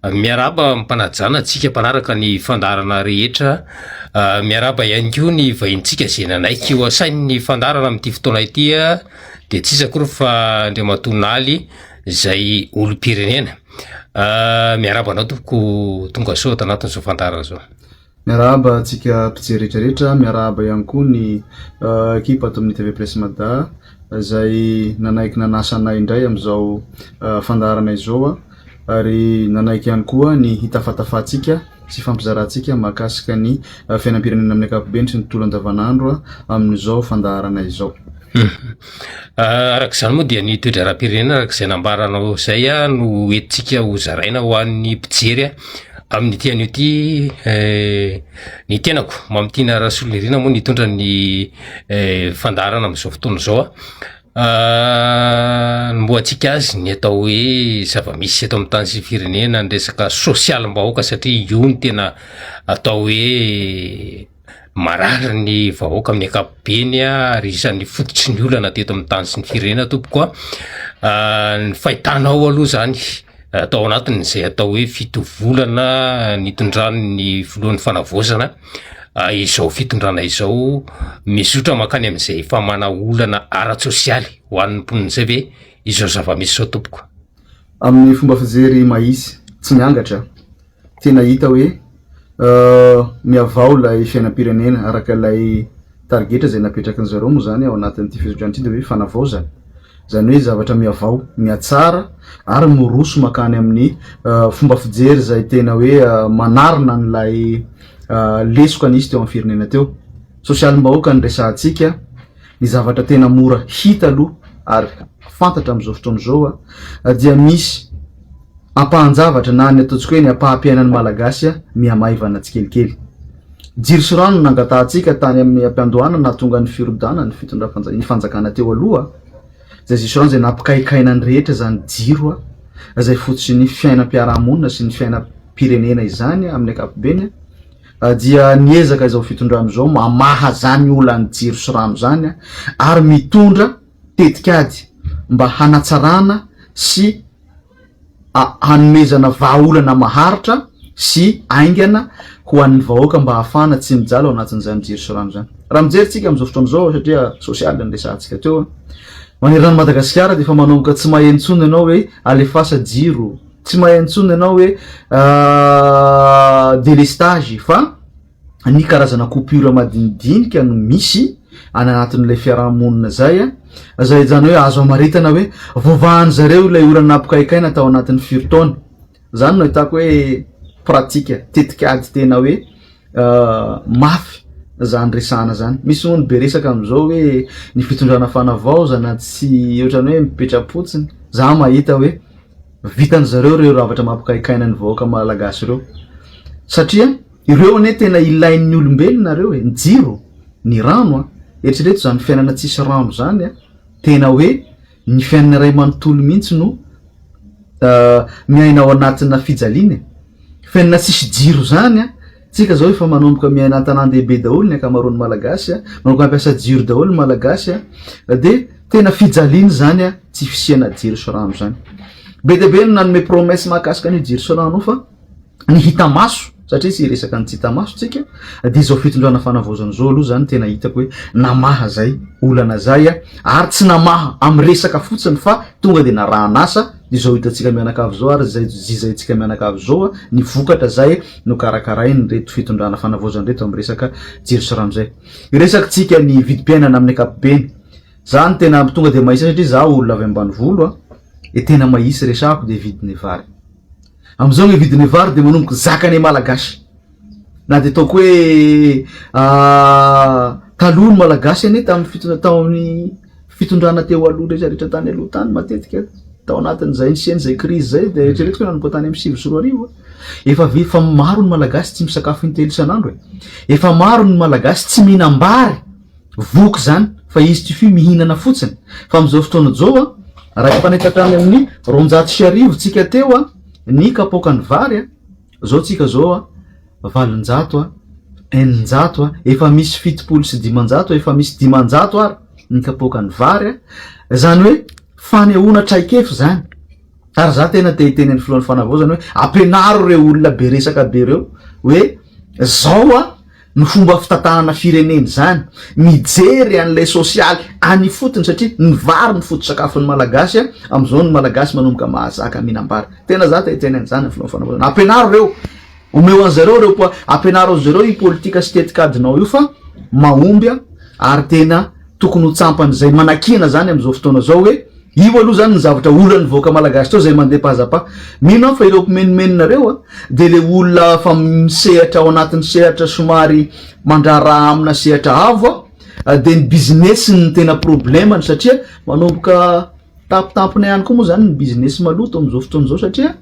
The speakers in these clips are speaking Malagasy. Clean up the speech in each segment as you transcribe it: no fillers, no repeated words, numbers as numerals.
Miarahaba am-panajana antsika mpanaraka ny fandaharana rehetra. Miarahaba ihany koa ny vahinintsika izay nanaiky ho asain'ny fandaharana amin'ity fotoana ity dia tsy iza akory fa Andriamatoa Naly izay olom-pirenena. Miarahaba anao tompoko tonga soa ato anatin'izao fandaharana izao. Miarahaba antsika mpijery rehetra rehetra, miarahaba ihany koa ny ekipa ato amin'ny TV Presse Mada izay nanaiky nanasa anay indray amin'izao fandaharana izao ary nanaiky ihany koa ny hitafatafantsika sy hifampizarantsika mahakasika ny fiainam-pirenena amin'ny ankapobeny sy ny tontolo andavanandro amin'izao fandaharana izao. Araka izany moa dia ny toe-draharaham-pirenena araka izay nambaranao izay no entintsika ho zaraina ho an'ny mpijery amin'ity anio ity. Ny tenako Mamitiana Rasolonirina moa nitondra ny fandaharana amin'izao fotoana izao. Anombohantsika azy ny atao hoe zava-misy eto amin'ny tany sy firenena ny resaka sosialim-bahoaka satria io no tena atao hoe Marary ny vahoaka amin'ny ankapobeny ary isan'ny fototry ny olana teto amin'ny tany sy ny firenena tompoko a. Ny fahitanao aloha zany tao anatin'izay atao hoe fitovolana nitondran'ny filohan'ny fanavaozana izao fitondrana izao mizotra mankany amin'izay efa mana olana ara-tsosialy ho an'ny mponina izay ve izao zava-misy izao tompoko? Amin'ny fomba fijery mahitsy, tsy miangatra, Tena hita hoe mihavao ilay fiainam-pirenena araka ilay tarigetra izay napetraky ny zareo moa izany ao anatin'ity fizotrana ity dia hoe fanavaozana. Izany hoe zavatra mihavao, mihatsara ary miroso mankany amin'ny fomba fijery izay tena hoe manarina an'ilay lesoka nisy teo amin'ny firenena teo. Sosialim-bahoaka no resahantsika, ny zavatra tena mora hita aloha ary fantatra amin'izao fotoana izao dia misy Ampahan-javatra na ny ataontsika hoe ny ampaham-piainan'ny Malagasy mihamaivana tsikelikely. Jiro sy rano no nangatahantsika tany amin'ny am-piandohana nahatonga ny firodanan'ny fitondram-panjakana, ny fanjakana teo aloha, izay jiro sy rano izay nampikaikaina ny rehetra izany jiro izay fototry ny fiainam-piarahamonina sy ny fiainam-pirenena izany amin'ny ankapobeny dia niezaka izao fitondrana izao mamaha izany olan'ny jiro sy rano izany ary mitondra tetikady mba hanatsarana sy hanomezana vahaolana maharitra sy haingana ho an'ny vahoaka mba hahafahana tsy mijaly ao anatin'izany jiro sy rano izany. Raha mijery tsika amin'izao fotoana izao satria sosialy ny resahantsika teo, manerana an'i Madagasikara dia efa manomboka tsy maheno intsony ianao hoe alefasa jiro, tsy maheno intsony ianao hoe délestage fa ny karazana coupure madinidinika no misy any anatin'ilay fiaraha-monina zay, zay zany hoe azo amaritana hoe voavahan zareo ilay olana nampikaikaina tao anatin'ny firy taona, zany no ahitako hoe pratique, tetikady tena hoe mafy zany resahana zany, misy moa ny be resaka am'zao hoe ny fitondrana fanavaozana tsy ohatran'ny hoe mipetra-potsiny, za mahita hoe vitan zareo reo zavatra mampikaikaina ny vahoaka malagasy reo satria Ireo anie tena ilain'ny olombelona ireo e, ny jiro, ny rano a, eritrereto izany fiainana tsisy rano izany a, tena hoe ny fiainana iray manontolo mihitsy no miaina ao anatina fijaliana e, fiainana tsisy jiro izany a, tsika zao efa manomboka miaina an-tanàn-dehibe daholo ny ankamaroan'ny malagasy a, manomboka mampiasa jiro daholo ny malagasy a, dia tena fijaliana izany a, tsy fisiana jiro sy rano izany. Be dia be no nanome promesse mahakasika an'io jiro sy rano io fa. ny hita maso satria tsy hiresaka ny tsy hita maso tsika dia izao fitondrana fanavaozana izao aloha zany tena hitako hoe namaha zay olana zay ary tsy namaha amin'ny resaka fotsiny fa tonga dia narahan'asa izao hitantsika mianakavy izao ary zay zizaintsika mianakavy izao ny vokatra zay nokarakarain'ireto fitondrana fanavaozana ireto amin'ny resaka jiro sy rano zay. Hiresaka-tsika ny vidim-piainana amin'ny ankapobeny. Za no tena tonga dia mahisa satria za olona avy ambanivolo a, e tena mahisa resahako dia vidin'ny vary. Amin'izao ny vidin'ny vary dia manomboka zakan'ny Malagasy. Na dia ataoko hoe taloha ny Malagasy anie tamin'ny fitondra- tao amin'ny fitondrana teo aloha rehetra rehetra tany aloha tany matetika tao anatin'izay nisian'izay krizy izay dia eritreretiko hoe nanomboka tany amin'ny 2009 efa ve efa maro ny Malagasy tsy misakafo intelo isan'andro e. Efa maro ny Malagasy tsy mihinam-bary. Voky zany fa izy tsy fy mihinana fotsiny fa amizao fotoana zao a raha efa nahita hatrany amin'ny 1200 tsika teo a ny kapoakan'ny vary a zao tsika zao a 800 a 600 a efa misy 570 efa misy 500 ary ny kapoakan'ny vary a zany hoe fanehoana traikefa zany. Ary za tena te hiteny an'ny filohan'ny fanavaozana hoe ampianaro ireo olona be resaka be ireo hoe zao a ny fomba fitantanana firenena izany, mijery an'ilay sosialy any ifotony satria ny vary no foto-tsakafon'ny Malagasy a, amin'izao ny Malagasy manomboka mahazaka mihinam-bary. Tena za te hiteny an'izany ny filohan'ny fanavaozana. Ampianaro ireo, omeo an'zareo ireo po- ampianaro an'zareo io politika sy tetikadinao io fa mahomby a, ary tena tokony ho tsampan'izay manakiana zany amin'izao fotoana izao hoe Io aloha zany ny zavatra olan'ny vahoaka malagasy teo zay mandeha pazzapa. Mino aho fa ireo mpimenomenona reo a de le olona fa misehatra ao anatin'ny sehatra somary mandraharaha amina sehatra avo a de ny business-ny no tena problemany satria manomboka tampitampina ihany koa moa zany ny business maloto amin'izao fotoana izao satria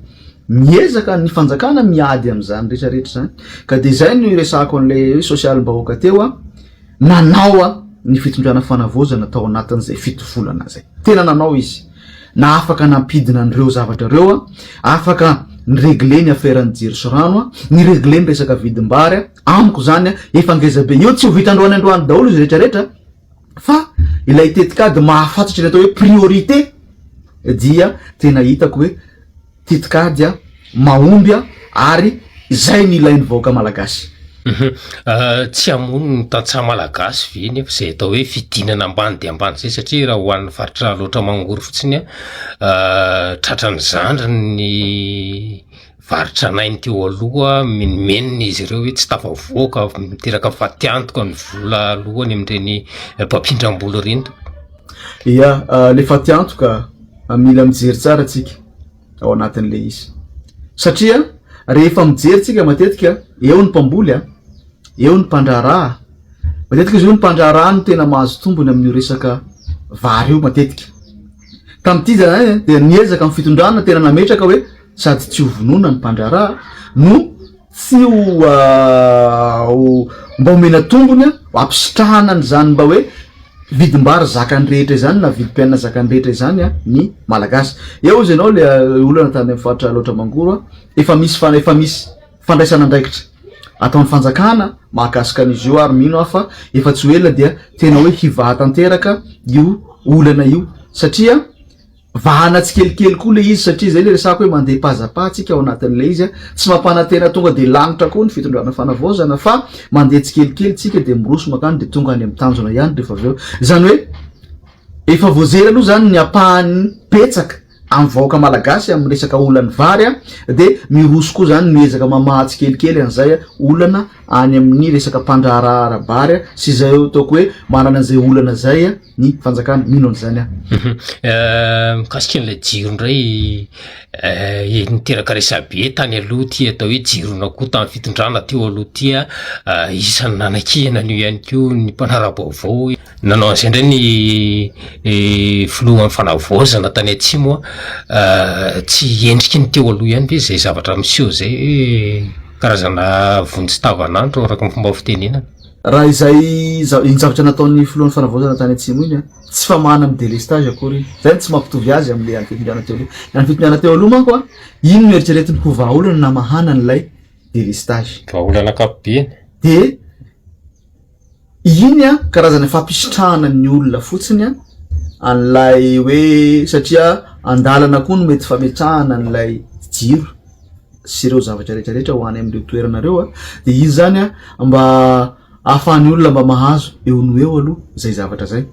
miezaka ny fanjakana miady amin'izany retraretra zany ka de zay no iresahako an'le hoe sosialim-bahoaka teo a. Nanao ny fitondrana fanavaozana tao anatin'izay fitovolana izay. Tena nanao izy. Na afaka nampidina an'ireo zavatra ireo, afaka ni-regler ny affaire-n'ny jiro sy rano, ni-regler ny resaka vidim-bary. Amiko izany efa ngeza be. Io tsy ho vita androany androany daholo izy rehetra rehetra fa ilay tetikady mahafatratra ny atao hoe priorité dia tena hitako hoe tetikady mahomby ary izay no ilain'ny vahoaka malagasy. Tsy hamono ny tantsaha malagasy ve nefa izay atao hoe fidinana ambany dia ambany izay satria raha ho an'ny faritra Alaotra Mangoro fotsiny tratran'ny zandriny ny vary tranainy teo aloha, mimenomenona izy ireo hoe tsy tafavoaka, miteraka fatiantoka ny vola aloany amin'ireny mpampindram-bola ireny. Ia, le fatiantoka mila mijery tsara tsika ao anatin'le izy satria rehefa mijery tsika matetika eo ny mpamboly a, eo ny mpandraharaha, matetika izy io ny mpandraharaha no tena mahazo tombony amin'io resaka vary io matetika, tamin'ity zany dia niezaka ny fitondrana tena nametraka hoe sady tsy ho vonoina ny mpandraharaha no tsy ho mba omena tombony hampisitrahana an'izany mba hoe vidim-bary zakan'ny rehetra izany na vidim-piainana zakan'ny rehetra izany ny Malagasy. Eo izy ianao le olana tany amin'ny faritra Alaotra Mangoro efa misy fa efa misy fandraisana andraikitra ataon'ny fanjakana mahakasika an'izy io ary mino aho fa efa tsy ho ela dia tena hoe hivaha tanteraka io olana io satria Vahana tsikelikely koa le izy satria zay le resako hoe mandeha pas à pas tsika ao anatin'le izy a, tsy mampanantena tonga de lanitra koa ny fitondrana fanavaozana fa mandeha tsikelikely tsika de miroso makany de tonga any amin'ny tanjona ihany rehefa avy eo, izany hoe efa voajery aloha zany ny ampahany betsaka amin'ny vahoaka malagasy amin'ny resaka olan'ny vary a, de miroso koa zany miezaka mamaha tsikelikely an'izay olana any amin'ny resaka mpandraharaha ara-bary sy izay ataoko hoe manana an'izay olana zay. ny fanjakana, mino an'izany aho. Mikasika an'ilay jiro indray, niteraka resabe tany aloha ity atao hoe jiron'akoho tamin'ny fitondrana teo aloha ity an, isan'ny nanakihana an'io ihany koa ny mpanara-baovao hoe nanao an'izay indray ny filohan'ny fanavaozana tany atsimo an, tsy endriky ny teo aloha ihany ve izay zavatra miseho izay hoe karazana vonjy tavanandro araka ny fomba fitenenana? Raha izay iny zavatra nataon'ny filohan'ny fanavaozana tany atsimo iny an, tsy famahana amin'ny délestage akory iny. Izay no tsy mampitovy azy amin'ilay an'ny fitondrana teo aloha. Ny an'ny fitondrana teo aloha manko an, iny no eritreretiny ho vahaolana namahana an'ilay délestage. Vahaolana ankapobeny. Dia iny an, karazana fampisitrahana ny olona fotsiny an, an'ilay hoe satria an-dalana koa no mety fametrahana an'ilay jiro. sy ireo zavatra rehetra rehetra ho any amin'ireo toerana ireo a, de izy zany a mba ahafahan'ny olona mba mahazo eo no eo aloha zay zavatra zay,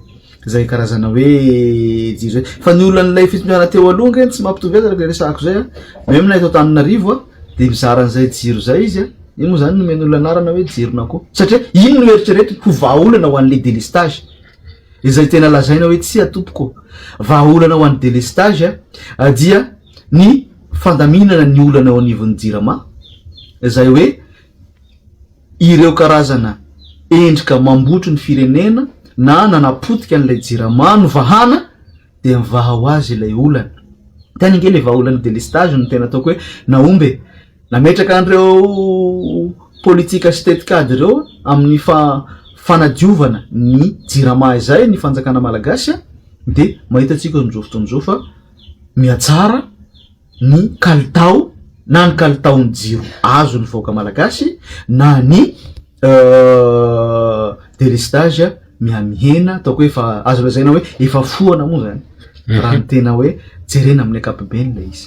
zay karazana hoe jiro zay, fa ny olan'ilay fitondrana teo aloha ange tsy mampitovy azy araka le resahako zay a, même na eto Antananarivo a de mizara an'izay jiro zay izy a, iny moa zany nomen'olona anarana hoe jiron'akoho satria iny no eritreretiny ho vahaolana ho an'le délestage. Izay tena lazaina hoe tsia tompoko, vahaolana ho an'ny délestage dia ny fandaminana ny olana eo anivon'ny jirama, izay hoe ireo karazana endrika mambotry ny firenena na nanapotika an'ilay jirama no vahana dia mivaha ho azy ilay olana. Tany ange ilay vahaolan'ny délestage no tena ataoko hoe nahomby e! Nametraka an'ireo politika sy tetikady ireo amin'ny fanadiovana ny jirama izay ny fanjakana malagasy dia mahita antsika amin'izao fotoana izao fa mihatsara ny kalitao na ny kalitaon'ny jiro azon'ny vahoaka malagasy na ny délestage mihamihena ataoko hoe efa azo lazaina hoe efa foana moa zany. Raha ny tena hoe jerena amin'ny ankapobeny ilay izy.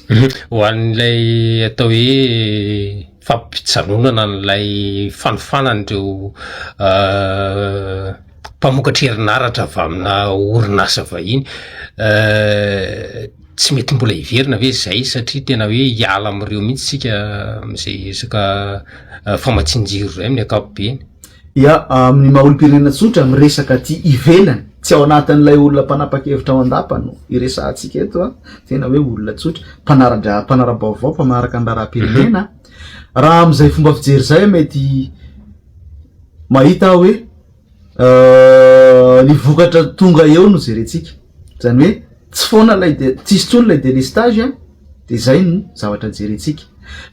Ho an'ilay atao hoe fampijanonana an'ilay fanofanana ireo mpamokatra herinaratra avy amina orinasa vahiny, tsy mety mbola hiverina ve izay satria tena hoe hiala amin'ireo mihitsy isika amin'izay resaka famatsian-jiro izay amin'ny ankapobeny? Ya, amin'ny maha olom-pirenena tsotra, miresaka aty ivelany, tsy ao anatin'ilay olona mpanapa-kevitra ao an-dapa no iresahantsika eto an, tena hoe olona tsotra, mpanara-dra- mpanara-baovao, mpanaraka ny raharaham-pirenena. Raha amin'izay fomba fijery izay mety mahita aho hoe ny vokatra tonga eo no jerentsika. Izany hoe tsy foana ilay de- tsisy intsony ilay délestage an, dia izay no zavatra jerentsika.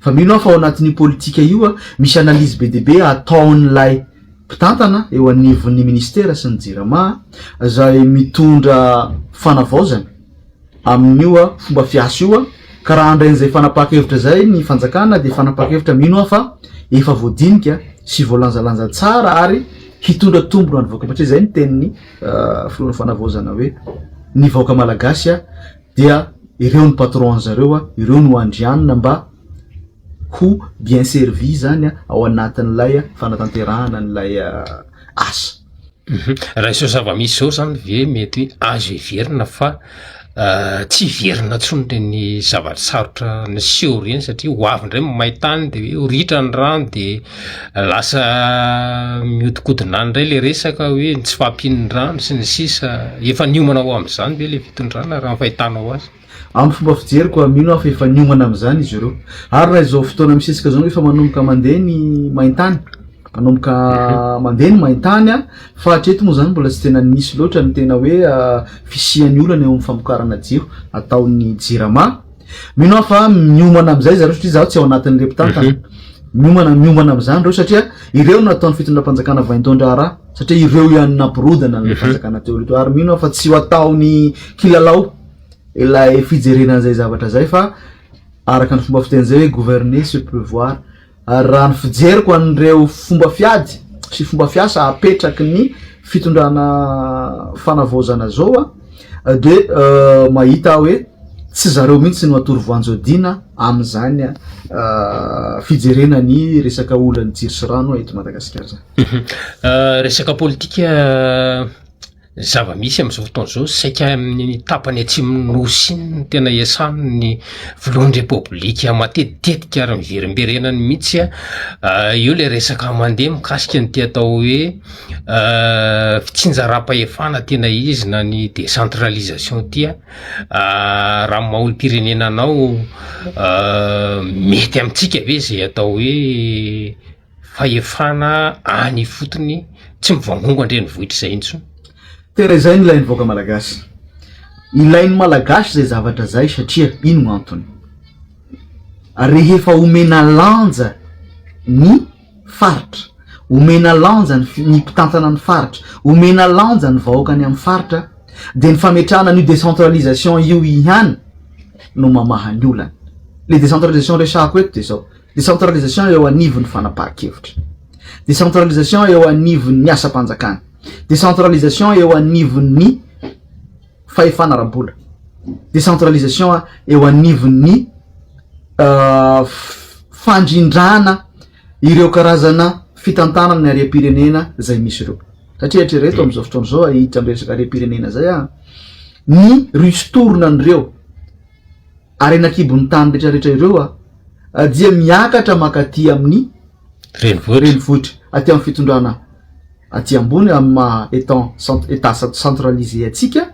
Fa mino aho fa ao anatin'io politika io an, misy analyse be dia be ataon'ilay mpitantana eo anivon'ny ministera sy ny jirama izay mitondra fanavaozana amin'io fomba fiasa io ka raha handray an'izay fanapahan-kevitra izay ny fanjakana dia fanapahan-kevitra mino aho fa efa voadinika sy voalanjalanja tsara ary hitondra tombony ho an'ny vahoaka satria izay ny tenin'ny filohan'ny fanavaozana hoe ny vahoaka malagasy dia ireo ny patron an'zareo, ireo no andrianina mba ho bien servi zany ao anatin'ilay fanatanterahana an'ilay asa. Raha izao zava-misy izao zany ve mety hoe azo heverina fa tsy hiverina intsony ireny zava-tsarotra niseho ireny satria ho avy indray ny main-tany de hoe ho ritra ny rano de lasa mihodinkodina any indray le resaka hoe ny tsy fahampian'ny rano sy ny sisa, efa niomana ho amin'izany ve le fitondrana raha ny fahitanao azy? Amin'ny fomba fijeriko, mino aho fa efa niomana amin'izany izy ireo. Ary raha izao fotoana misesika izao efa manomboka mandeha ny main-tany, manomboka mandeha ny main-tany an, fa hatreto moa izany mbola tsy tena nisy loatra ny tena hoe fisian'ny olana eo amin'ny famokarana jiro ataon'ny Jirama. Mino aho fa miomana amin'izay zareo satria izaho tsy ao anatin'ireo mpitantana. Miomana miomana amin'izany ireo satria ireo no nataon'ny fitondram-panjakana vaindohan-draharaha satria ireo ihany nampirodana an'ilay fanjakana teo aloha teo ary mino aho fa tsy ho ataony kilalao ilay fijerena an'izay zavatra izay fa araka ny fomba fiteny izay hoe gouverner c'est prévoir ary raha ny fijeriko an'ireo fomba fiady sy fomba fiasa apetraky ny fitondrana fanavaozana zao a de mahita aho hoe tsy zareo mihitsy no atoro voanjo-dina amin'izany fijerena ny resaka olan'ny jiro sy rano eto Madagasikara zany. Resaka politika Ny zava-misy amin'izao fotoana izao, saika amin'ny tapany atsimon'ny nosy iny no tena iasan'ny filohan'ny repoblika matetitetika ary miverimberenany mihitsy a, eo le resaka mandeha mikasika an'ity atao hoe fitsinjaram-pahefana tena izy na ny décentralisation ity a, raha ny maha olom-pirenena anao mety amintsika ve zay atao hoe fahefana any ifotony tsy mivangongo an-drenivohitra izay intsony. Tena izay no ilain'ny vahoaka malagasy. Ilain'ny malagasy izay zavatra izay satria ino no antony? Rehefa omena lanja ny faritra, omena lanja ny ny mpitantana ny faritra, omena lanja ny vahoaka any amin'ny faritra dia ny fametrahana an'io décentralisation io ihany no mamaha ny olana. Le décentralisation resahako eto dia izao, Décentralisation eo anivon'ny fanapahan-kevitra. Décentralisation eo anivon'ny asam-panjakana. Décentralisation eo anivon'ny fahefana ara-bola. Décentralisation eo anivon'ny fandrindrana ireo karazana fitantanana ny harem-pirenena izay misy ireo. Satria eritrereto amin'izao fotoana izao hiditra amin'ny resaka harem-pirenena izay aho, ny ristourne an'ireo Harena an-kibon'ny tany rehetra rehetra ireo a, dia miakatra mankaty amin'ny Renivohitra. renivohitra, aty amin'ny fitondrana aty ambony amin'ny maha étant cent- état cent- centralisé antsika,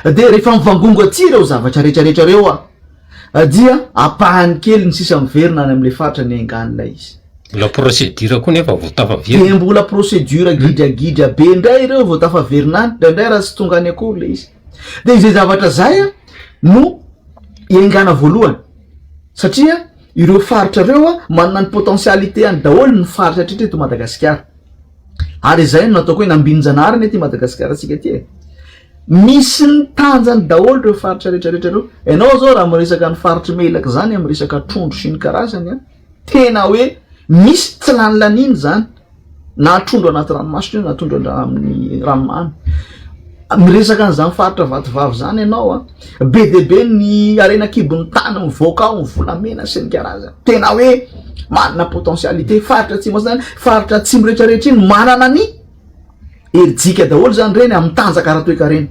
dia rehefa mivangongo aty ireo zavatra rehetra rehetra ireo a, dia ampahany kely ny sisa miverina any amin'ilay faritra niaingan'ilay izy. Mbola procédure koa nefa vao tafaverina. Dia mbola procédure gidragidra be indray ireo vao tafaverina any, indraindray raha tsy tonga any akory ilay izy. Dia izay zavatra izay a no iangana voalohany satria ireo faritra ireo a manana ny potentialité any daholo ny faritra rehetra eto Madagasikara. Ary izay no nataoko hoe nambinin-janahary anie ity Madagasikara antsika ity e. Misy ny tanjany daholo ireo faritra rehetra rehetra ireo. Ianao zao raha miresaka ny faritry Melaky izany amin'ny resaka trondro sy ny karazany a, tena hoe misy tsy lany laniana izany. Na trondro anaty ranomasina io na trondro amin'ny ranomamy. Miresaka an'izany faritra Vatovavy izany ianao a, be dia be ny harena an-kibon'ny tany mivoaka ao, ny volamena sy ny karazany. Tena hoe manana potentialité, faritra atsimo izany, faritra atsimo rehetra rehetra iny manana ny herijika daholo izany ireny amin'ny tanjaka ara-toekarena.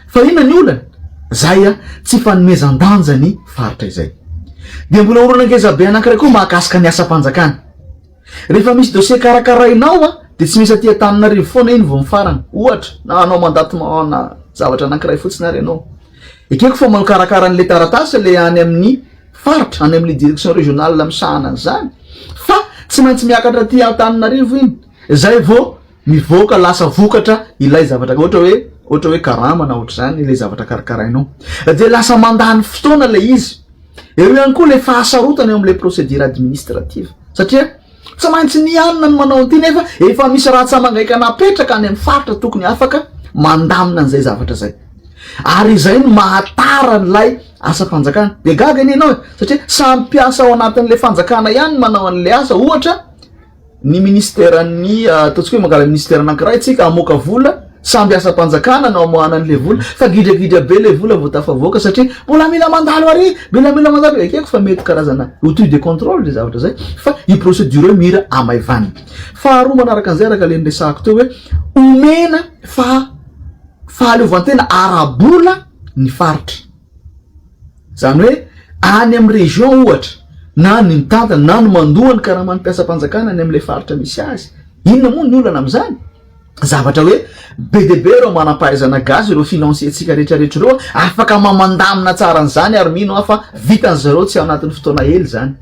Fa inona ny olana? Zay a, tsy fanomezan-danja ny faritra izay. Dia mbola olana ngeza be anankiray koa mahakasika ny asam-panjakana. Rehefa misy dossier karakarainao a, dia tsy misy aty Antananarivo foana iny vao mifarana. Ohatra, na hanao mandatement na zavatra anankiray fotsiny ary ianao. Ekeko fa manao karakara an'ilay taratasy ilay any amin'ny faritra, any amin'ilay direction régionale misahana an'izany, fa tsy maintsy miakatra aty Antananarivo iny, zay vao mivoaka lasa vokatra ilay zavatra, ohatra hoe, ohatra hoe karama na ohatr'izany ilay zavatra karakarainao. Dia lasa mandany fotoana ilay izy. Eo ihany koa ilay fahasarotana eo amin'ilay procédure administrative satria tsy maintsy ny anona no manao an'ity nefa efa misy ratsa-mangaika napetraka any amin'ny faritra tokony afaka mandamina an'izay zavatra izay. Ary izay no mahatara an'ilay asam-panjakana. Dia gaga anie ianao e, satria samy mpiasa ao anatin'ilay fanjakana ihany no manao an'ilay asa. Ohatra, ny ministeran'ny ataontsika hoe mangala ministera anankiray tsika hamoaka vola samby asam-panjakana no amoahana an'le vola fa gidragidra be le vola vao tafavoaka satria mbola mila mandalo ary mila mila mandalo ekeko fa mety karazana outil de contrôle le zavatra zay fa io procédure io mira amaivanina faharoa manaraka an'izay araka le niresahako teo hoe omena fa fahaleovantena ara-bola ny faritra Izany hoe any amin'ny région ohatra na ny mitantana na ny mandoa ny karaman'ny mpiasam-panjakana any amin'ilay faritra misy azy. Inona moa ny olana amin'izany? Zavatra hoe be dia be ireo manam-pahaizana gasy, ireo financier-ntsika rehetra rehetra ireo afaka mamandamina tsara an'izany ary mino aho fa vitan-dry zareo tsy ao anatin'ny fotoana ela izany.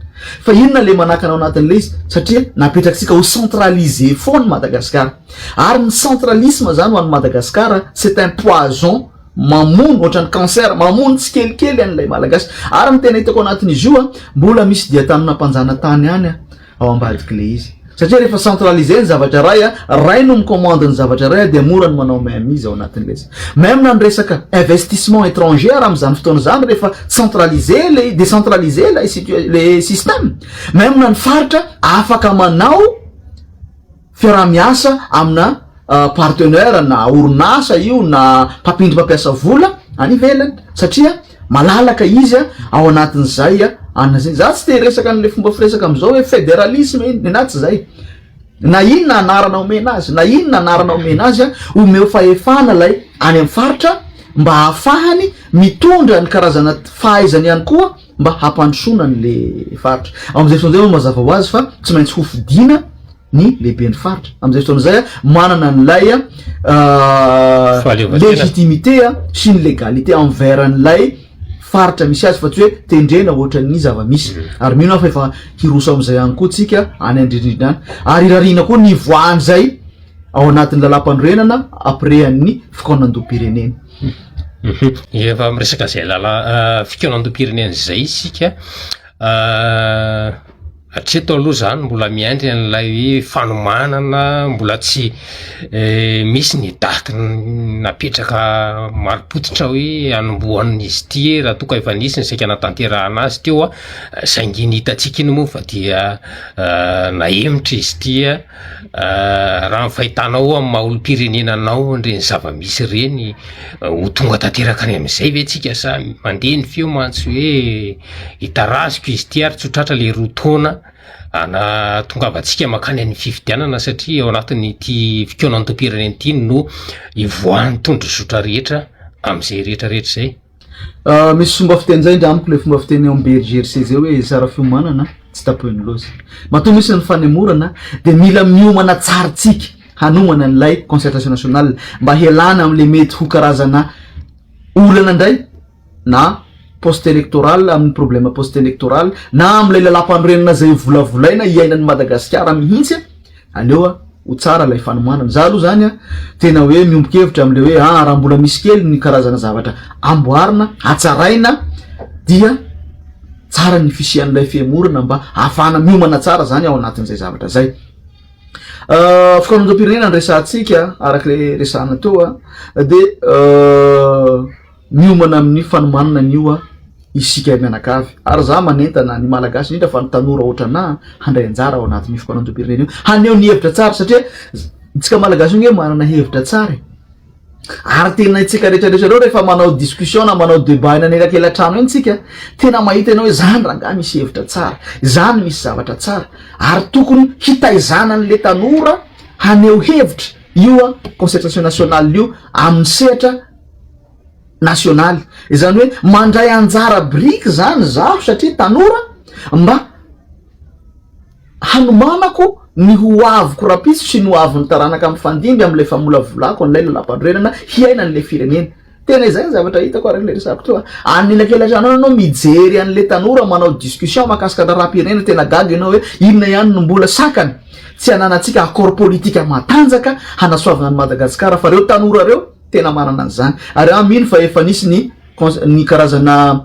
Fa inona ilay manakana ao anatin'ilay izy? Satria napetrakitsika ho centralisé foana i Madagasikara. Ary ny centralisme izany ho an'i Madagasikara c'est un poison mamono ohatran'ny cancer, mamono tsikelikely an'ilay Malagasy. Ary ny tena hitako anatin'izy io, mbola misy dia tamina mpanjanatany ihany ao ambadik'ilay izy. Satria rehefa centralisé ny zavatra iray, ray no mi-commande ny zavatra iray dia mora ny manao main mise ao anatin'ilay izy. Même na ny resaka investissement étranger ary amin'izany fotoana izany rehefa centralisé ilay, décentralisé ilay situa-, ilay système, même na ny faritra afaka manao fiaraha-miasa amina partenaire na orinasa io na mpampindry mpampiasa vola any ivelany satria malalaka izy ao anatin'izay anona zay. Za tsy te hiresaka an'le fomba firesaka am'zao hoe federalisme iny, nenaha tsy zay. Na inona anarana omena azy, na inona anarana omena azy, omeo fahefana lay any amin'ny faritra mba hahafahany mitondra ny karazana fahaizany ihany koa mba hampandrosoana an'le faritra. Amin'izay fotoana izay moa mazava ho azy fa tsy maintsy hofidiana ny lehiben'ny faritra. Amin'izay fotoana izay manana an'ilay légitimité sy ny légalité envers an'ilay faritra misy azy fa tsy hoe tendrena ohatran'ny zava-misy. Ary mino aho fa efa hiroso amin'izay ihany koa tsika any andrindrindra any. Ary irariana koa ny hivoahan'izay ao anatin'ny lalàmpanorenana après an'ny fikaonandoham-pirenena. Efa miresaka izay lala fikaonandoham-pirenena izay isika. Hatreto aloha zany mbola miandry an'ilay hoe fanomanana, mbola tsy misy ny daty napetraka marim-pototra hoe hanombohan'izy ity raha toa ka efa nisy ny saika hanatanterahana azy teo an, saingy iny hitantsika iny moa fa dia nahemotra izy ity an, raha ny fahitanao amin'ny maha olom-pirenena anao an'ireny zava-misy ireny, ho tonga tanteraka any amin'izay ve tsika sa mandeha ny feo mantsy hoe Hitarazoka izy ity ary tsy ho tratra ilay roa taona anatongavantsika mankany amin'ny fifidianana satria ao anatin'ity fikaonandoham-pirenena ity no ivoahan'ny tondrozotra rehetra amin'izay rehetra rehetra izay. Misy fomba fiteny zay ndra amiko le fomba fiteny ao am BRGRC zay hoe tsara fiomanana tsy tapohin'ny loza. Matoa misy ny fanemorana de mila miomana tsara tsika hanomana an'ilay concertation nationale mba hialana am'le mety ho karazana olana ndray na post électoral amin'ny problème post électoral na amin'ilay lalàmpanorenana izay volavolaina hiainan'i Madagasikara mihitsy aleo a ho tsara ilay fanomanana. Za aloha zany a tena hoe miombon-kevitra amin'ilay hoe ah raha mbola misy kely ny karazana zavatra amboarina hatsaraina dia tsara ny fisian'ilay fihemorana mba hahafahana miomana tsara zany ao anatin'izay zavatra zay. Fikaonandoham-pirenena no resahantsika araka ilay resahana teo a dia Miomana amin'ny fanomanana an'io isika mianakavy ary za manentana ny Malagasy indrindra fa ny tanora ohatranà handray anjara ao anatin'io fikaonandoham-pirenena io, haneho ny hevitra tsara satria tsika Malagasy io nge manana hevitra tsara e! Ary tena itsika rehetra rehetra ireo rehefa manao discussion na manao debat eny anelakelan-trano eny tsika, tena mahita ianao hoe zany rangahy misy hevitra tsara, zany misy zavatra tsara, ary tokony hitaizana an'le tanora haneho hevitra io concertation nationale io amin'ny sehatra nasionaly. Izany hoe mandray anjara biriky zany zaho satria tanora mba hanomanako ny ho aviko rahampitso sy ny ho avin'ny taranaka mifandimby amin'ilay famolavolako an'ilay lalampanorenana hiainan'ilay firenena. Tena izay ny zavatra hitako araka ilay resahako teo. Any elakelantrano any ianao mijery an'ilay tanora manao discussion mahakasika raharaham-pirenena, tena gaga ianao hoe inona ihany no mbola sakana tsy hananantsika accord politique matanjaka hanasoavana an'i Madagasikara fa ireo tanora ireo tena manana an'izany. Ary aho mino fa efa nisy ny ny karazana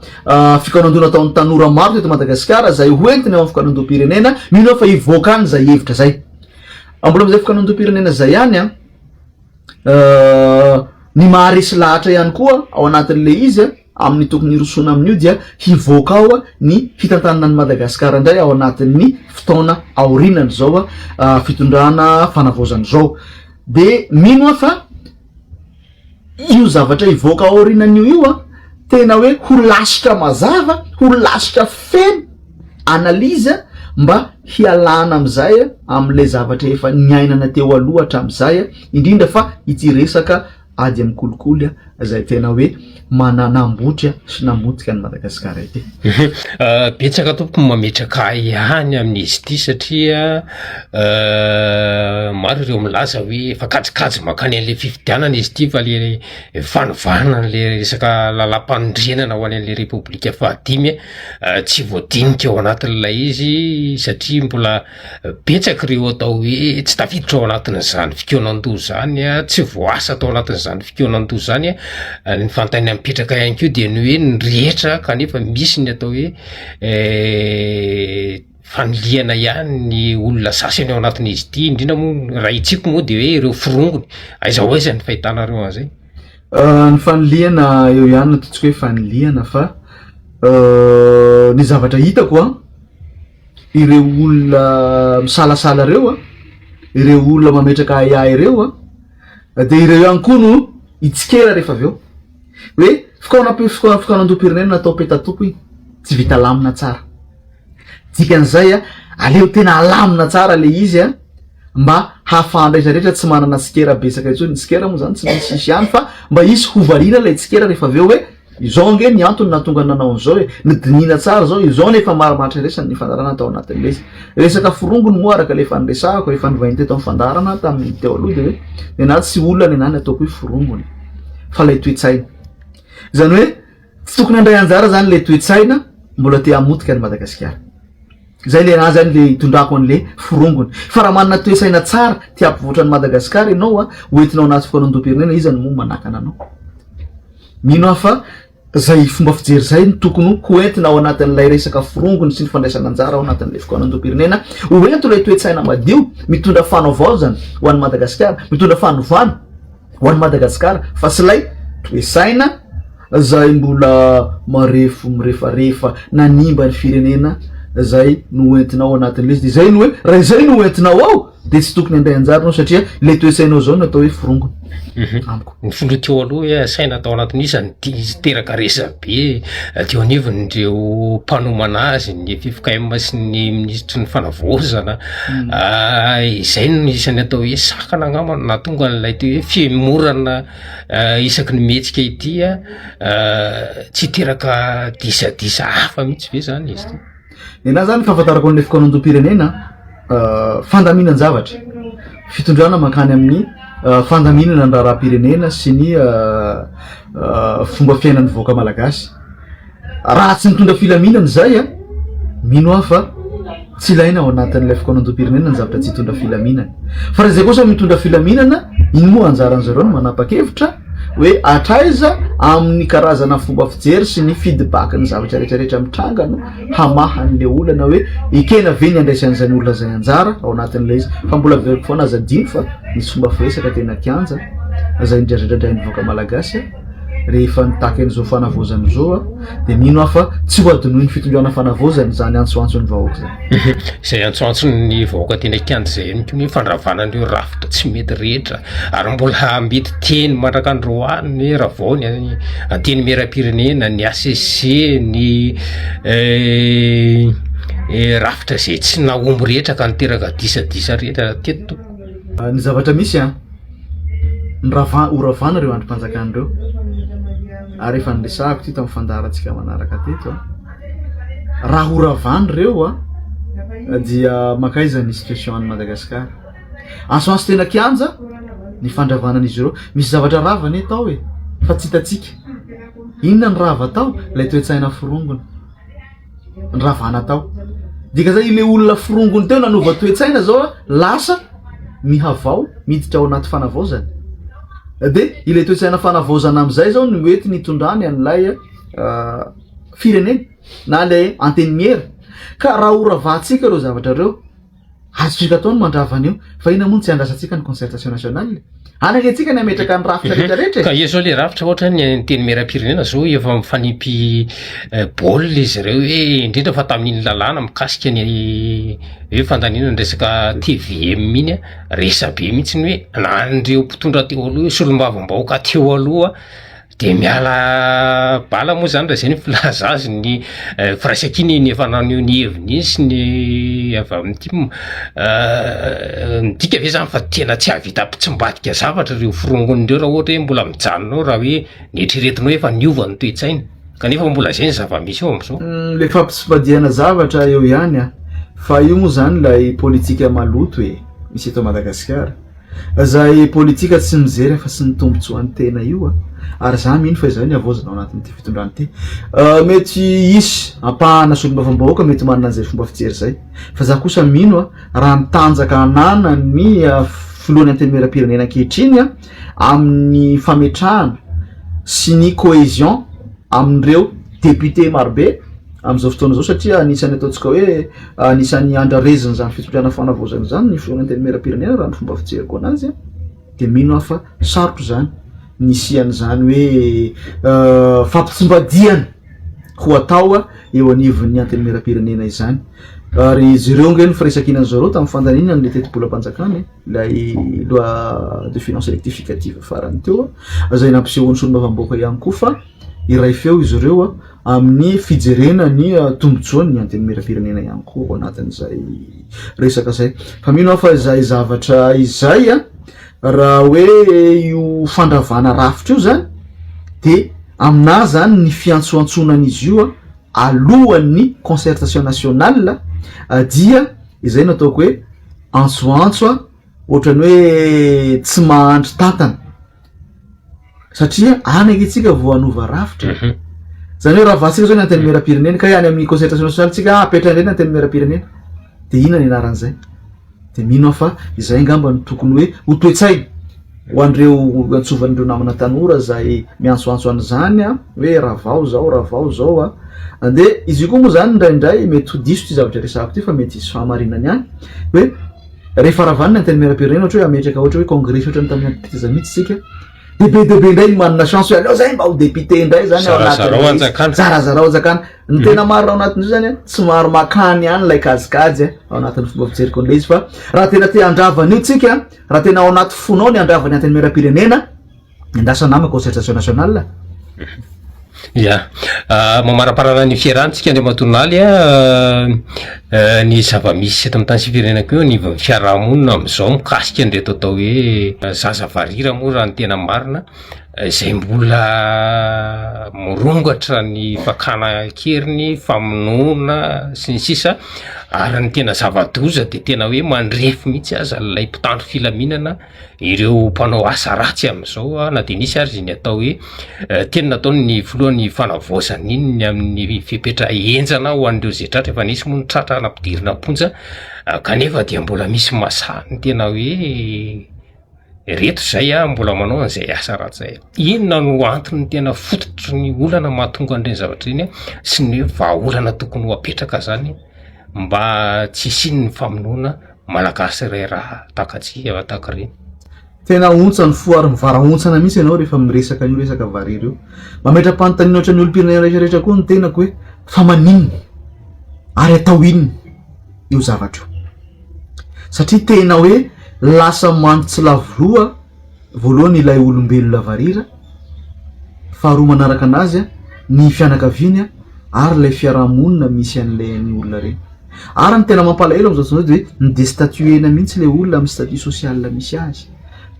fikaonandoha nataon'ny tanora maro teto Madagasikara izay ho entiny ao amin'ny fikaonandoham-pirenena, mino aho fa hivoaka any izay hevitra izay. Mbola amin'izay fikaonandoham-pirenena izay ihany an, ny maharesy lahatra ihany koa ao anatin'ilay izy amin'ny tokony hirosoana amin'io dia hivoaka ao ny fitantanana an'i Madagasikara indray ao anatin'ny fotoana aorianan'izao fitondrana fanavaozana izao. Dia mino aho fa Io zavatra hivoaka aorianan'io io an, tena hoe ho lasitra mazava, ho lasitra feno analyse mba hialana amin'izay amin'ilay zavatra efa niainana teo aloha hatramin'izay, indrindra fa ity resaka ady amin'ny kolikoly izay tena hoe mananambotry sy namotika an'i Madagasikara ity. Betsaka tompoko mametraka ahy ihany amin'izy ity satria maro ireo milaza hoe efa kajikajy mankany an'le fifidianana izy ity fa le fanovana an'le resaka lalam-panorenana ho any an'le repoblika fahadimy tsy voadinika ao anatin'ilay izy satria mbola Betsaka ireo atao hoe tsy tafiditra ao anatin'izany fikaonandoha izany, tsy voaasa tao anatin'izany fikaonandoha izany, ny fanontaniana mipetraka ihany koa dia ny hoe ny rehetra kanefa misy ny atao hoe fanilihana ihany ny olona sasany ao anatin'izy ity, indrindra moa raha hitsiko moa de hoe ireo forongony, aiza ho aiza ny fahitanareo an'izay? Ny fanilihana eo ihany no ataontsika hoe fanilihana fa ny zavatra hitako an, ireo olona misalasala ireo an, ireo olona mametraka ahiahy ireo an, dia ireo ihany koa no hitsikera rehefa avy eo. Hoe fikaonam- fikaonandoham-pirenena natao petatoko iny, tsy vita lamina tsara. Dikan'izay an, aleo tena alamina tsara le izy an, mba hahafahan'ny rehetra rehetra tsy manana tsikera betsaka intsony, ny tsikera moa zany tsy maintsy hisy ihany fa mba hisy hovaliana ilay tsikera rehefa avy eo hoe Izao ange ny antony nahatonga ny nanao an'izao e, nodinihina tsara izao, izao no efa marimaritra iraisana ny fandaharana tao anatin'ilay izy. Resaka forongony moa araka ilay efa niresahako, efa nivahiny teto amin'ny fandaharana aho tamin'ny teo aloha dia hoe nenahy tsy olona nenahy ny ataoko hoe forongony fa ilay toe-tsaina. Izany hoe tsy tokony handray anjara izany ilay toe-tsaina mbola te hamotika an'i Madagasikara. Izay le ahy zany le itondrako an'le forongony. Fa raha manana toe-tsaina tsara te hampivoatra an'i Madagasikara ianao a, ho entinao anaty fikaonandoham-pirenena iza no moa manakana anao? Mino aho fa zay fomba fijery zay no tokony ho entina ao anatin'ilay resaka forongony sy ny fandraisana anjara ao anatin'ilay fikaonandoham-pirenena. Ho ento ilay toe-tsaina madio mitondra fanavaozana ho an'i Madagasikara, mitondra fanovana ho an'i Madagasikara fa tsy ilay toe-tsaina zay mbola marefo mirefarefa nanimba ny firenena zay no hoentinao ao anatin'ilay izy. De zay no hoe raha izay no hoentinao ao de tsy tokony handray anjara anao satria ilay toe-tsainao zao no atao hoe forongony amiko. Ny filoha teo aloha hoe asaina tao anatin'io isan'ny tia izy teraka resabe teo anivon'ireo mpanomana azy ny ffkm sy ny minisitry ny fanavaozana, izay no isan'ny atao hoe sakana angamba no nahatonga an'ilay teo hoe fihemorana isaky ny mihetsika ity tsy hiteraka disadisa hafa mihitsy ve zany izy ity? Ny anahy zany ny fahafantarako an'ilay fikaonandoham-pirenena fandaminan-javatra, fitondrana mankany amin'ny fandaminana ny raharaham-pirenena sy ny fomba fiainan'ny vahoaka malagasy. Raha tsy nitondra filaminana izay an, mino aho fa tsy ilaina ao anatin'ilay fikaonandoham-pirenena ny zavatra tsy hitondra filaminana. Fa raha izay kosa mitondra filaminana, iny moa anjaran-dry zareo no manapa-kevitra hoe hatraiza amin'ny karazana fomba fijery sy ny feedback ny zavatra rehetra rehetra mitranga no hamaha an'ilay olana hoe ekena ve ny handraisan'izany olona izay anjara ao anatin'ilay izy. Fa mbola averiko foana aza adino fa misy fomba firesaka tena kianja izay indradradradrain'ny vahoaka malagasy. rehefa nitaky an'izao fanavaozana izao a, dia mino aho fa tsy ho adinoin'ny fitondrana fanavaozana izany antsoantson'ny vahoaka izany. Izay antsoantson'ny vahoaka teny an-kianja izay ihany koa ny hoe fandravana an'ireo rafitra tsy mety rehetra ary mbola mety teny mandraka androany ny hoe ravao ny antenimierampirenena, ny HCC, ny rafitra izay tsy nahomby rehetra ka niteraka disadisa rehetra teto tompoko. Ny zavatra misy an, ny rava- ho ravana ireo andrim-panjakana ireo ary efa niresahako ity tamin'ny fandaharantsika manaraka teto an, raha ho ravana ireo an dia mankaiza ny situation any Madagasikara? Antsoantso tena kianja ny fandravana an'izy ireo, misy zavatra rava anie tao e, fa tsy hitantsika, inona ny rava tao? Ilay toe-tsaina forongony. ny ravana tao. Dika zay ilay olona forongony teo nanova toe-tsaina zao a, lasa mihavao, miditra ao anaty fanavaozana. De ilay toe-tsaina fanavaozana amizay zao no entiny hitondrany an'ilay firenena na ilay antenimiera. Ka raha ho ravahantsika ireo zavatra ireo, Azontsika atao ny mandrava an'io, fa inona moa no tsy andrasantsika ny concertation nationale? Any ange tsika ny hametraka ny rafitra rehetra rehetra e! Ka eo zao le rafitra ohatra ny antenimierampirenena zao efa mifanipy baolina izy ireo hoe indrindra fa tamin'iny lalàna mikasika ny hoe fandaniana ny resaka tvm iny an, resabe mihitsy ny hoe na an'ireo mpitondra teo aloha hoe solombavambahoaka teo aloha De miala bala moa zany raha zay ny filaza azy ny firaisankina iny efa naneho ny heviny iny sy ny avy amin'ny tim, midika ve zany fa tena tsy hahavita hampitsimbadika zavatra ireo forongony ireo raha ohatra hoe mbola mijanona ao raha hoe ny eritreretinao efa niova ny toe-tsaina kanefa mbola zay ny zava-misy eo am'zao? Le fampitsimbadihana zavatra eo ihany an, fa io moa zany ilay politika maloto e, misy eto Madagasikara. Zay politika tsy mijery afa-tsy ny tombotsoan'ny tena io a! Ary za mino fa izay ny havaozana ao anatin'ity fitondrana ity. Mety hisy ampahana solombavambahoaka mety manana an'izay fomba fijery izay. Fa za kosa mino a, raha ny tanjaka ananan'ny filohan'ny antenimierampirenena ankehitriny a, amin'ny fametrahana sy ny cohésion amin'ireo député marobe amin'izao fotoana izao satria anisan'ny ataontsika hoe anisan'ny andrarezin'izany fitondrana fanavaozana izany ny filohan'ny antenimierampirenena raha ny fomba fijeriko anazy dia mino aho fa sarotra izany ny hisian'izany hoe fampitsimbadihana ho atao eo anivon'ny antenimierampirenena izany ary jereo ange ny firaisankinan'ny zareo tamin'ny fandaniana an'ilay tetibolam-panjakana e. ilay loi de finances rectificative farany teo izay nampisehoan'ny solombavambahoaka ihany koa fa iray feo izy ireo amin'ny fijerena ny tombotsoan'ny antenimierampirenena ihany koa ao anatin'izay resaka izay. Fa mino aho fa izay zavatra izay raha hoe io fandravana rafitra io zany de aminahy zany ny fiantsoantsoana an'izy io alohan'ny concertation nationale dia izay no ataoko hoe antsoantso a, ohatran'ny hoe tsy mahandry tantana satria any ange tsika vao hanova rafitra e. Zany hoe ravatsika zao ny antenimierampirenena ka any amin'ny concertation nationale tsika apetraka indray ny antenimierampirenena de inona ny anaran'izay? De mino aho fa izay angamba no tokony hoe ho toe-tsaina ho an'ireo antsovan'ireo namana tanora izay miantsoantso an'izany a, hoe ravao zao, ravao zao a. Dia izy io koa moa zany indraindray mety ho diso ity zavatra resahako ity fa mety hisy fahamarinany ihany hoe rehefa ravana ny antenimierampirenena ohatra hoe hametraka ohatra hoe kongresy ohatran'ny tamin'ny andro tetezamita isika dia be dia be indray ny manana chance hoe aleo zay mba ho député indray zany ao Zarazarao anatin'ilay izy. hanjakana. Zarazarao hanjakana. Ny tena marina ao anatin'io zany a, tsy maro makany ihany ilay kajikajy a, ao anatin'ny fomba fijeriko an'ilay izy fa raha tena te handrava an'io tsika, raha tena ao anaty fonao ny handrava ny antenimierampirenena, Miandrasa nama concertation nationale. Ya, mamaraparana ny fiarahantsika Andriamatoa Naly a, ny zava-misy eto amin'ny tany sy firenena koa eo anivon'ny fiarahamonina amin'izao mikasika an'ireto atao hoe zaza varira moa raha ny tena marina, izay mbola mirongatra ny fakana an-keriny, famonoana sy ny sisa, ary ny tena zava-doza de tena hoe mandrefy mihitsy aza ilay mpitandro filaminana ireo mpanao asa ratsy amin'izao na dia nisy ary ny atao hoe teny nataon'ny filohan'ny fanavaozana iny ny amin'ny fepetra henjana ho an'ireo izay tratra, efa nisy moa ny tratra nampidirina am-ponja kanefa dia mbola misy masahy ny tena hoe reto izay a mbola manao an'izay asa ratsy izay. Inona no antony tena fototry ny olana mahatonga an'ireny zavatra ireny sy ny hoe vahaolana tokony ho apetraka zany mba tsy hisian'ny famonoana Malagasy iray raha takatsika tahaka ireny. Tena ontsa ny fo ary mivarahontsana mihitsy ianao rehefa miresaka an'io resaka varira io. Mametra-panontaniana ohatran'ny olom-pirenena rehetra rehetra koa ny tenako hoe fa maninona ary atao inona io zavatra io? Satria tena hoe lasa mantsy lavo loha voalohany ilay olombelona varira, faharoa manaraka anazy ny fianakaviany ary ilay fiarahamonina misy an'ilay olona ireny. Ary ny tena mampalahelo amin'izao fotoana izao dia hoe mi-destatuer-na mihitsy ilay olona amin'ny statut social misy azy.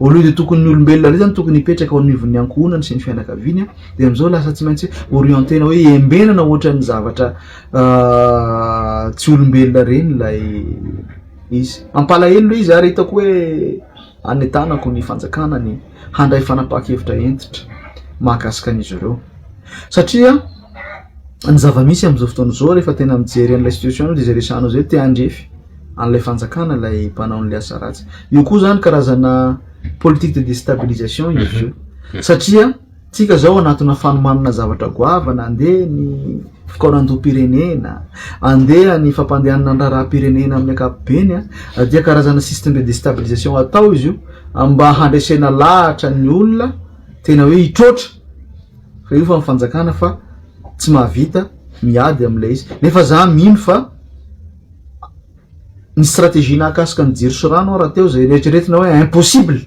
Au lieu de tokony ny olombelona indray zany tokony hipetraka ao anivon'ny ankohonany sy ny fianakaviany dia amin'izao lasa tsy maintsy orienter-na hoe embenana ohatran'ny zavatra tsy olombelona ireny ilay izy. Mampalahelo ilay izy ary hitako hoe anentanako ny fanjakana ny handray fanapahan-kevitra hentitra mahakasika an'izy ireo satria ny zava-misy amin'izao fotoana izao rehefa tena mijery an'ilay situation ianao dia izay resahanao izay te handrefy an'ilay fanjakana ilay mpanao an'ilay asa ratsy. Io koa izany karazana politique de déstabilisation izy io satria tsika izao anatina fanomanana zavatra goavana, andeha ny fikaonandoham-pirenena, andeha ny fampandehanana ny raharaham-pirenena amin'ny ankapobeny dia karazana système de déstabilisation atao izy io mba handresena lahatra ny olona tena hoe hitroatra fa io fa ny fanjakana fa tsy mahavita miady amin'ilay izy nefa za mino fa ny stratégie nahakasika ny jiro sy rano raha teo zay eritreretina hoe impossible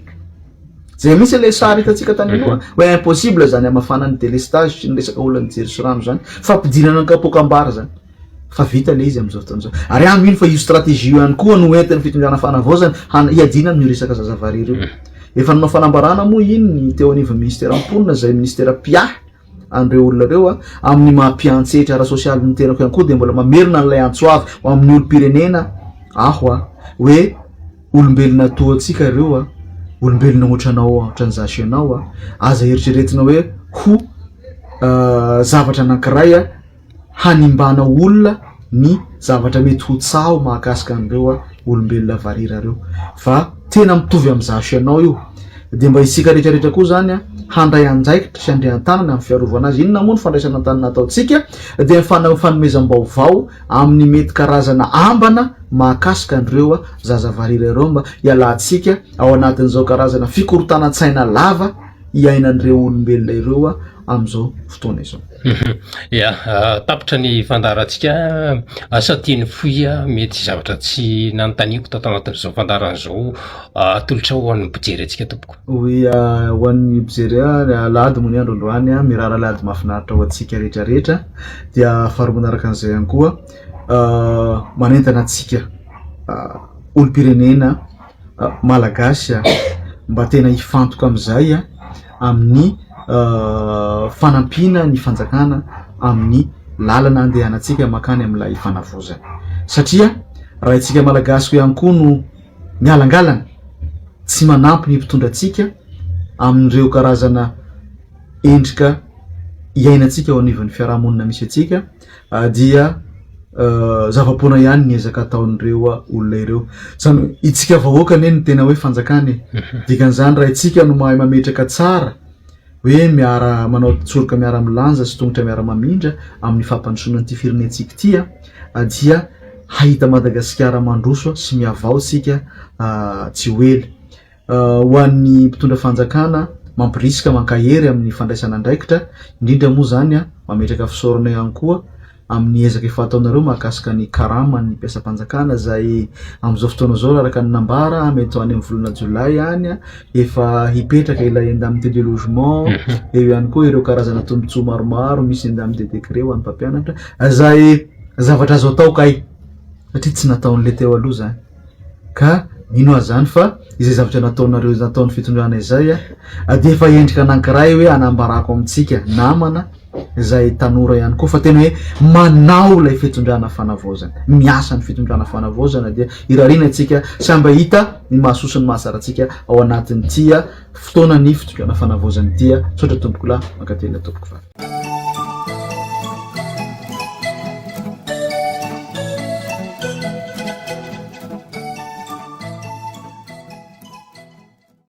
zay mihitsy ilay sary hitantsika tany aloha hoe impossible zany hamafana ny délestage sy ny resaka olona ny jiro sy rano zany fampidirana ny kapoakam-bary zany fa vita ilay izy amin'izao fotoana izao ary aho mino fa io stratégie io ihany koa no entin'ny fitondrana fanavaozana hiadiana amin'io resaka zaza varira io. Efa nanao fanambarana moa iny ny teo anivon'ny minisiteran'ny mponina izay minisitera mpiahy an'ireo olona ireo amin'ny maha mpiantsehatra ara-sosialy ny tenako ihany koa dia mbola mamerina an'ilay antso avo ho amin'ny olom-pirenena aho hoe olombelona toa antsika ireo a, olombelona ohatranao ohatran'izaho sy ianao a, aza eritreretina hoe ho zavatra anankiray a hanimbana olona ny zavatra mety ho tsaho mahakasika an'ireo olombelona varira ireo fa tena mitovy amin'izaho sy ianao io dia mba isika rehetra rehetra koa zany handray andraikitra sy handray an-tanana amin'ny fiarovana azy. Inona moa ny fandraisana an-tanana ataontsika? Dia ny fanomezam-baovao amin'ny mety karazana ambana mahakasika an'ireo zaza varira ireo mba hialantsika ao anatin'izao karazana fikorontanan-tsaina lava iainan'ireo olombelona ireo amin'izao fotoana izao. Ya, tapitra ny fandaharantsika. Asa teny fohy mety zavatra tsy nanontaniako tato anatin'izao fandaharana izao atolotrao ho an'ny mpijery antsika tompoko. Oui, ho an'ny mpijery ahy, alahady moa ny andro androany, mirary alahady mahafinaritra ho antsika rehetra rehetra. Dia faharoa manaraka an'izay ihany koa, manentana antsika olom-pirenena malagasy mba tena hifantoka amin'izay amin'ny fanampiana ny fanjakana amin'ny lalana andehanantsika mankany amin'ilay fanavaozana. Satria raha isika malagasy ihany koa no mialangalana, tsy manampy ny mpitondra antsika amin'ireo karazana endrika iainantsika eo anivon'ny fiarahamonina misy antsika dia zava-poana ihany ny ezaka ataon'ireo olona ireo. Izany hoe isika vahoaka anie no tena hoe fanjakana e. Dikan'izany raha isika no mahay mametraka tsara hoe miara manao tsoroka miara milanja sy tongotra miara mamindra amin'ny fampandrosoana an'ity firenentsika ity dia hahita Madagasikara mandroso sy mihavao isika tsy ho ela. Ho an'ny mpitondra fanjakana, mampirisika, mankahery amin'ny fandraisana andraikitra, indrindra moa izany mametraka fisaorana ihany koa amin'ny ezaka efa ataonareo mahakasika ny karaman'ny mpiasam-panjakana izay amin'izao fotoana izao araka ny nambara mety ho any amin'ny volana jolay any efa hipetraka ilay indemnité de logement, eo ihany koa ireo karazana tombontsoa maromaro misy indemnité de décret ho an'ny mpampianatra izay zavatra azo atao kay satria tsy nataon'ilay teo aloha izany. Ka mino aho zany fa izay zavatra nataonareo nataon'ny fitondrana izay dia efa endrika anankiray hoe anambarako amintsika namana izay tanora ihany koa fa tena hoe manao ilay fitondrana fanavaozana, miasa ny fitondrana fanavaozana dia irariana antsika samby hahita ny mahasoa sy ny mahatsara antsika ao anatin'ity fotoanan'ny fitondrana fanavaozana ity. Misaotra tompokolahy, mankatelina tompokovavy.